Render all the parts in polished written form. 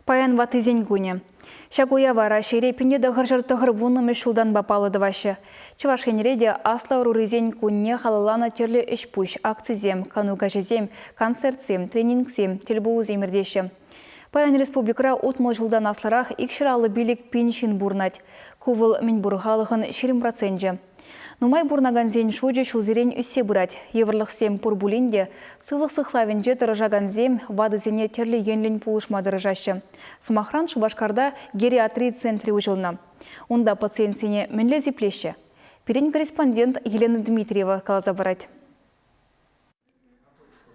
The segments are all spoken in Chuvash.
Паян ваттисен кунӗ. Ҫак уява Раҫҫейре 1990-мӗш ҫултанпа паллӑ тӑваҫҫӗ. Чӑваш Енре те аслӑ ӑрурисен кунне халалланӑ тӗрлӗ ӗҫ-пуҫ, акцисем, кану каҫӗсем, концертсем, тренингсем, тӗлпулусем иртеҫҫӗ. Паян республикӑра 60 ҫултан аслӑрах 255 пин ҫын пурӑнать. Ку вӑл мӗнпур халӑхӑн 20 проценчӗ. Нумай пурӑнакансен шучӗ ҫулсерен ӳссе пырать. Йывӑрлӑхсем пур пулин те сывлӑх сыхлавӗнче тӑрӑшакансем ватӑсене тӗрлӗ енлӗн пулӑшма тӑрӑшаҫҫӗ. Сӑмахран, Шупашкарта гериатри центрӗ уҫӑлнӑ. Унта пациентсене мӗнле сиплеҫҫӗ? Пирӗн корреспондент Елена Дмитриева каласа парать.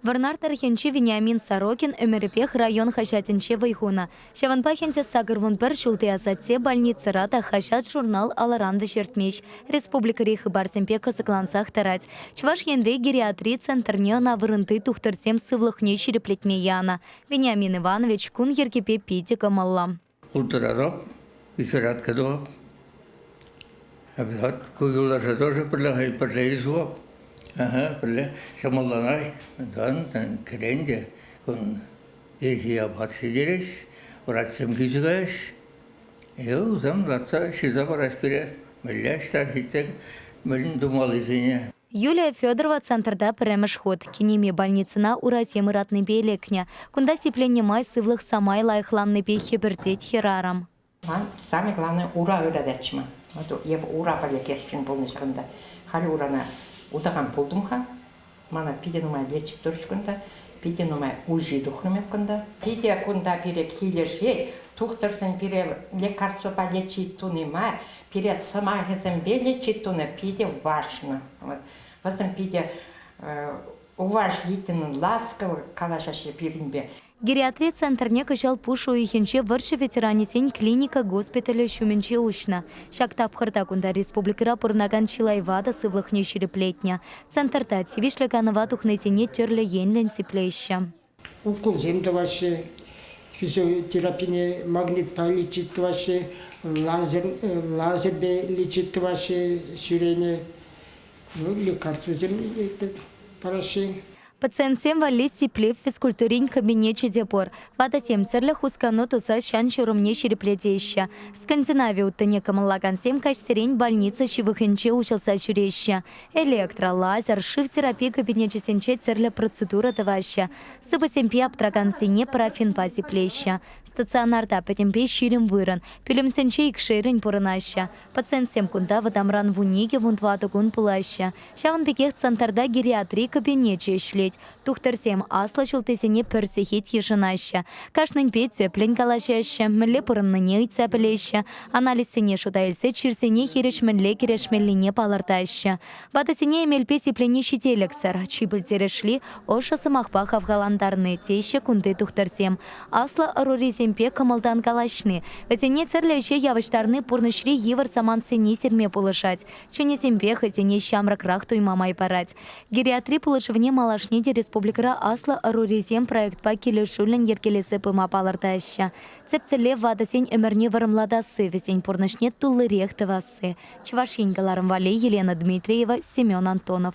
Вӑрнар тӑрӑхӗнчи Вениамин Сорокин ӗмӗрӗпех район хаҫатӗнче вӑй хунӑ. Ҫавӑнпах ӗнтӗ 81 ҫулти асатте больницӑра та хаҫат-журнал алӑран вӗҫертмест, республикӑри хыпарсемпе кӑсӑклансах тӑрать. Чӑваш Енре гериатри центрне ӑна вырӑнти тухтӑрсем сывлӑхне ҫирӗплетме янӑ. Вениамин Иванович кун йӗркипе питӗ кӑмӑллӑ. Ултӑратӑп, ӳсӗратка тӑвап. Ку юлташа тоже пӗрле пӗрле илсуап. Ага, пӗрле ҫӑмӑлланать. Унтан кӗрен те кун ирхи апат ҫитереҫ, врачсем килсе каяҫ. И вӗсем лартса ҫырса параҫ пире, мӗнле ӑҫта ҫитсен мӗн тумаллисене. Юлия Федорова центрта пӗрремӗш хут кинеми больницӑна урасем ыратнипе лекнӗ. Кунта сипленнӗ май сывлӑх самай лайӑхланнипе хӗпӗртет хӗрарӑм. Ман самое главное ура ырататчӗ ман. Вот эп ура пӗлекесшӗн пулнӑ ҫакӑнта. Халӗ урана утакан пултӑм-ха. Мана питӗ нумай лечит турӗҫ кунта, питӗ нумай уҫи тухрӑм эп кунта. Питӗ кунта пире килӗшет. Тухтӑрсем пире лекарствӑпа лечить туни мар, пире сӑмахӗсемпе лечить тунӑ питӗ важно. Вот. Вӗсем питӗ уважительно, ласково калаҫаҫҫӗ пирӗнпе. Гериатри центрне кӑҫал пуш уйӑхӗнче вӑрҫӑ ветеранӗсен клиника госпиталӗ ҫумӗнче уҫнӑ. Ҫак тапхӑрта кунта республикӑра пурӑнакан чылай ватӑ сывлӑхне ҫирӗплетнӗ. Центрта тивӗҫлӗ канӑва тухнисене тӗрлӗ енлӗн сиплеҫҫӗ. Уколсем тӑваҫҫӗ, физиотерапине магнитпа лечить тӑваҫҫӗ, лазер, лазерпе лечить тӑваҫҫӗ сӳрене, лекарствӑсем параҫҫӗ. Пациентсем валли сиплев физкультурин кабинечӗ те пур. Ватӑсем тӗрлӗ хускану туса ҫан-ҫурӑмне ҫирӗплетеҫҫӗ. Скандинави уттине кӑмӑллакансем каҫсерен больница ҫывӑхӗнче уҫӑлса ҫӳреҫҫӗ. Электро, лазер, шыв терапи кабинечӗсенче тӗрлӗ процедура тӑваҫҫӗ. Сыпӑсемпе аптракансене парафинпа сиплеҫҫӗ. Стационарта пӗтӗмпе 20 вырӑн. Пӳлӗмсенче икшерӗн пурӑнаҫҫӗ. Пациентсем кунта вӑтамран 12-14 кун пулаҫҫӗ. Ҫавӑн пекех центрта гериатри кабинечӗ ӗҫлет. Тухтӑрсем аслӑ ҫултисене пӗр сехет йышӑнаҫҫӗ. Кашнинпе тӗплӗн калаҫаҫҫӗ, мӗнле пурӑннине ыйтса пӗлеҫҫӗ, анализсене шута илсе чирсене хирӗҫ мӗнле кӗрешмеллине палӑртаҫҫӗ. Ватӑсене эмелпе сиплени ҫителӗксӗр. Чи пӗлтерӗшли – ӑшӑ сӑмахпа хавхалантарни, теҫҫӗ кунти тухтӑрсем. Аслӑ ӑрурисемпе кӑмӑлтан калаҫни, вӗсене тӗрлӗ ӗҫе явӑҫтарни пурнӑҫри йывӑр самантсене сирме пулӑшать, чунӗсемпе хӑйсене ҫамрӑкрах туйма май парать. Гериатри пулӑшӑвне малашне те республикӑра Аслӑ ӑрурисем проектпа килӗшӳллӗн йӗркелесе пыма палӑртаҫҫӗ. Тӗп тӗллев ватӑсен ӗмӗрне вӑрӑмлатасси, вӗсен пурнӑҫне туллирех тӑвасси. Чӑваш Ен кӑларӑм валли Елена Дмитриева, Семен Антонов.